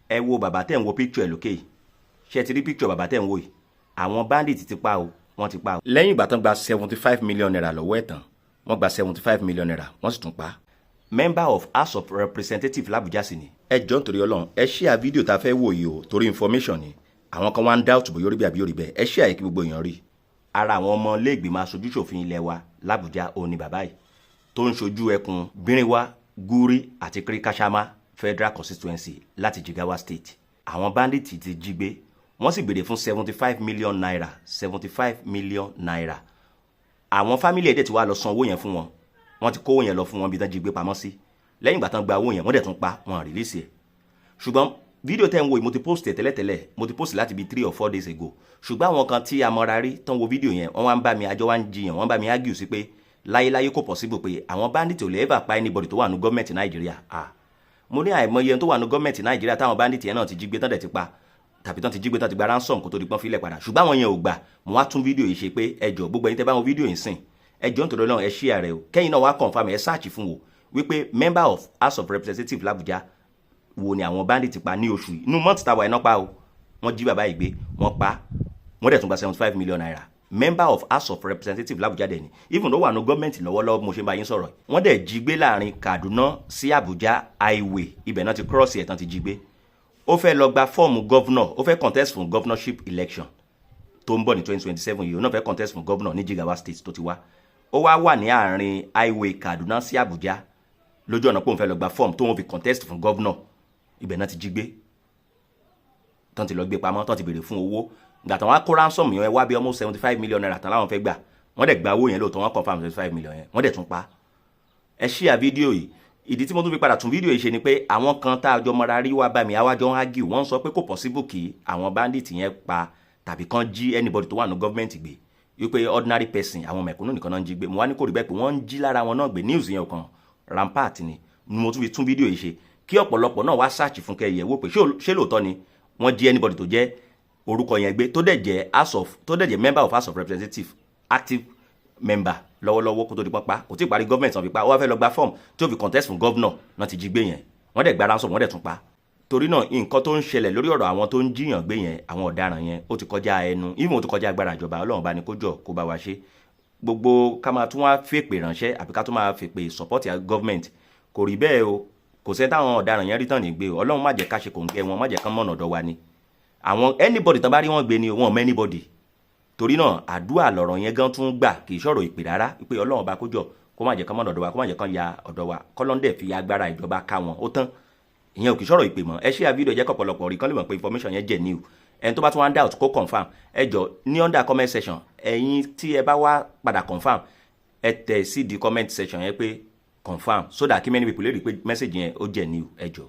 Ẹ wo bàbá tẹ̀ ń wo picture ẹ̀ lókè yìí. Ṣé ẹ ti rí picture bàbá tẹ̀ ń wò yìí? Àwọn bandit ti pa o, wọ́n ti pa o. Lẹ́yìn ìgbà tán gba ₦75 million lọ́wọ́ ẹ̀ tán, wọ́n gba ₦75 million, wọ́n sì tún pa á. Member of House of Representatives l'Abuja sì ni. Ẹ jọ̀ọ́, nítorí Ọlọ́run, ẹ share fídíò tá a fẹ́ wò yìí o, torí information ni. Àwọn kan wá ń doubt bóyá ó rí bẹ́ẹ̀ àbí ó rí bẹ́ẹ̀. Ẹ share kí gbogbo èèyàn rí. Ara àwọn ọmọ iléègbìmọ̀ aṣojúṣòfin ilé wa l'Abuja òun ni bàbá yìí tó ń ṣojú ẹkùn Birniwa, Guri àti Kirikasamma Federal Constituency láti Jigawa State. Àwọn bandit ti jí gbé, wọ́n sì béèrè fún ₦75 million, ₦75 million. Àwọn family ẹ̀ dẹ̀ ti wá lọ san owó yẹn fún wọn. Wọ́n ti kówó yẹn lọ fún wọn bí tán jí gbé pamọ́ sí. Lẹ́yìn ìgbà tán gba owó yẹn, wọ́n dẹ̀ tún pa wọn, release ẹ̀. Ṣùgbọ́n fídíò tẹ́ ń wo yìí, mo ti post ẹ̀ tẹ́lẹ̀tẹ́lẹ̀. Mo ti post láti bí 3 or 4 days ago. Ṣùgbọ́n àwọn kan tí a mọra rí tán wo fídíò yẹn, wọ́n wá ń bá mi àjọ wá ń jiyàn, wọ́n bá mi argue sí pé láyéláyé, kò possible pé àwọn bandit ò lè ever pa anybody tó wà ní gọ́ọ̀mẹ̀ntì Nàìjíríà. Ah, mo ní àìmọye tó wà ní gọ́ọ̀mẹ̀ntì Nàìjíríà táwọn bandit yẹn náà ti jí gbé tán dẹ̀ ti pa, tàbí tán ti jí gbé tán ti gba ransom kó tó di pọ́n fílẹ̀ padà. Ṣùgbọ́n àwọn yẹn ò gbà. Mo wá tún fídíò yìí ṣe pé ẹ jọ̀ọ́, gbogbo ẹ̀yin tẹ́ bá wọn fídíò yìí sìn, ẹ jọ̀ọ́, nítorí Ọlọ́run, ẹ share rẹ̀ o. Kẹ́yìn náà wá confirm, ẹ search fún wo wípé member of House of Representatives l'Abuja wo ni àwọn bandit pa ní oṣù yìí, inú month táwa iná pa o. Wọ́n jí bàbá yìí gbé, wọ́n pa, wọ́n dẹ̀ tún gba ₦75 million. Member of House of Representatives l'Abuja dẹ̀ ni, even though wà ní gọ́ọ̀mẹ̀ntì lọ́wọ́lọ́wọ́ mo ṣe ń bá yín sọ̀rọ̀. Wọ́n dẹ̀ jí gbé láàrin Kaduna sí Abuja highway. Ibẹ̀ náà ti cross ẹ̀ tán ti jí gbé. Ó fẹ́ lọ gba fọ́ọ̀mù governor, ó fẹ́ contest fún governorship election tó ń bọ̀ ní 2027 yìí. Ó náà fẹ́ contest fún governor ní Jigawa State tó ti wá. Ó wá wà ní àárín highway Kaduna sí Abuja, lójú ọ̀nà pé òun fẹ́ lọ gba fọ́ọ̀mù tó ń fi contest fún governor. Ibẹ̀ náà ti jí gbé tán, ti lọ gbé pamọ́, tán ti béèrè fún owó. Gbà tán wá kó ransom yẹn wá bí almost ₦75 million tán láwọn fẹ́ gbà. Wọ́n dẹ̀ gba owó yẹn lóòótọ́, wọ́n confirm 75 million yẹn, wọ́n dẹ̀ tún pa. Ẹ share fídíò yìí. Ìdí tí mo tún fi padà tún fídíò yìí ṣe ni pé àwọn kan tá a jọ mọra rí wá bá mi, àwa jọ ń argue. Wọ́n sọ pé kò possible kí àwọn bandit yẹn pa tàbí kán jí anybody tó wà ní gọ́ọ̀mẹ̀ntì gbé, wípé ordinary person, àwọn mẹ̀kúnnù nìkan náà ń jí gbé. Mo wá ní kò rí bẹ́ẹ̀, pé wọ́n ń jí lára wọn náà gbé. News yẹn kan rampart ni. Mo tún fi tún fídíò yìí ṣe kí ọ̀pọ̀lọpọ̀ náà wá search fún kẹ́ yẹ̀ wò pé ṣé lóòótọ́ ni wọ́n jí anybody tó jẹ́ orúkọ yẹn gbé, tó dẹ̀ jẹ́ house of tó dẹ̀ jẹ́ member of House of Representative, active member lọ́wọ́lọ́wọ́, kó tó di pọ́npá. Kò tí ì parí gọ́ọ̀mẹ̀ntì wọn fi pa. Ó wá fẹ́ lọ gba form tí ó fi contest fún governor náà ti jí gbé yẹn. Wọ́n dẹ̀ gba ransom, wọ́n dẹ̀ tún pa. Torí náà, nǹkan tó ń ṣẹlẹ̀ lórí ọ̀rọ̀ àwọn tó ń jíyàn gbé yẹn, àwọn ọ̀daràn yẹn, ó ti kọjá ẹnu, even ó ti kọjá agbára ìjọba. Ọlọ́run bá ní kó jọ kó bá wa ṣe. Gbogbo ká máa tún wá fèpè ránṣẹ́ àbí ká tún máa fèpè support government, kò rí bẹ́ẹ̀ o. Kò sẹ́ni táwọn ọ̀daràn yẹn rí tán ní gbé o. Ọlọ́run má jẹ́ ká ṣe kòǹgẹ́ wọn, má jẹ́ kán mọ̀nà ọ̀dọ̀ wa ni. Àwọn anybody tán bá rí wọn gbé ni, wọn mọ anybody. Torí náà, àdúrà lọ̀rọ̀ yẹn gan tún gbà, kì í ṣọ̀rọ̀ ìpè rárá, pé Ọlọ́run bá kó jọ kó má jẹ́ kán mọ̀nà ọ̀dọ̀ wa, kó má jẹ́ kán ya ọ̀dọ̀ wa, kọ́lọ́ndẹ̀ fi agbára ìjọba ká wọn. Ó tán, ìyẹn ò kì í ṣọ̀rọ̀ ìpè mọ́. Ẹ share fídíò, jẹ́ kọ̀pọ̀lọpọ̀ rí kán lè mọ̀ pé information yẹn jẹ́ new. Ẹni tó bá tún wá ń doubt, kó confirm. Ẹ jọ, ní under comment section, ẹ̀yin tí ẹ bá wá padà confirm, ẹ tẹ̀ sí di comment section yẹn pé confirm, so that kí many people lè rí pé message yẹn ó jẹ́ new. Ẹ jọ.